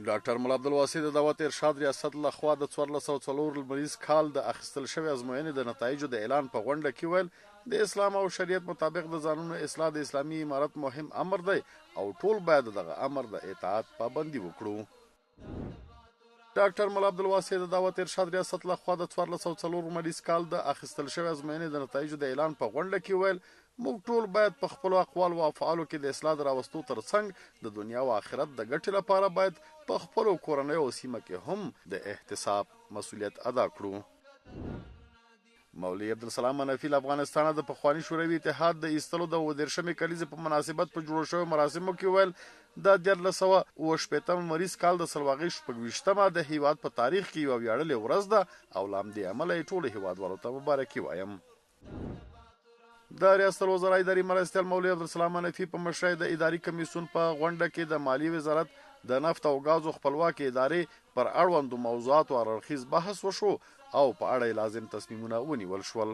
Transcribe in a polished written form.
ډاکټر ملا عبدالواسع د دعوت ارشاد ریاست له خوا د 1404 لمریز کال د اخیستل شوې ازموینې د نتایجو د اعلان په غونډه کې وویل، د اسلام او شریعت مطابق د ځانونو اصلاح د اسلامي امارت مهم امر دی او ټول باید د دغه امر د اطاعت پابندي وکړو. ډاکټر ملا عبدالواسع د دعوت ارشاد ریاست له خوا د 1404 لمریز کال د اخیستل شوې ازموینې د نتایجو د اعلان په غونډه کې وویل، موږ ټول باید په خپلو اقوالو او افعالو کې د اصلاح د راوستو ترڅنګ د دنیا او آخرت د ګټې لپاره باید په خپلو کورنیو او سیمه کې هم د احتساب مسؤلیت ادا کړو. مولوي عبدالسلام منفي له افغانستانه د پخواني شوروي اتحاد د ایستلو د 37مې کلیزې په مناسبت په جوړو شویو مراسمو کې وویل، د 1367 لمریز کال د سلواغې 26مه د هیواد په تاریخ کې یوه ویاړلې ورځ ده او له همدې امله یې ټولو هیوادوالو ته مبارکي وایم. د ریاست الوزرا اداري مرستیال مولوي عبدالسلام حنفي په مشرۍ د اداري کمیسیون په غونډه کې د مالیې وزارت د نفت او ګازو خپلواکې ادارې پر اړوندو موضوعاتو هر اړخیز بحث وشو او په اړه یې لازم تصمیمونه ونیول شول.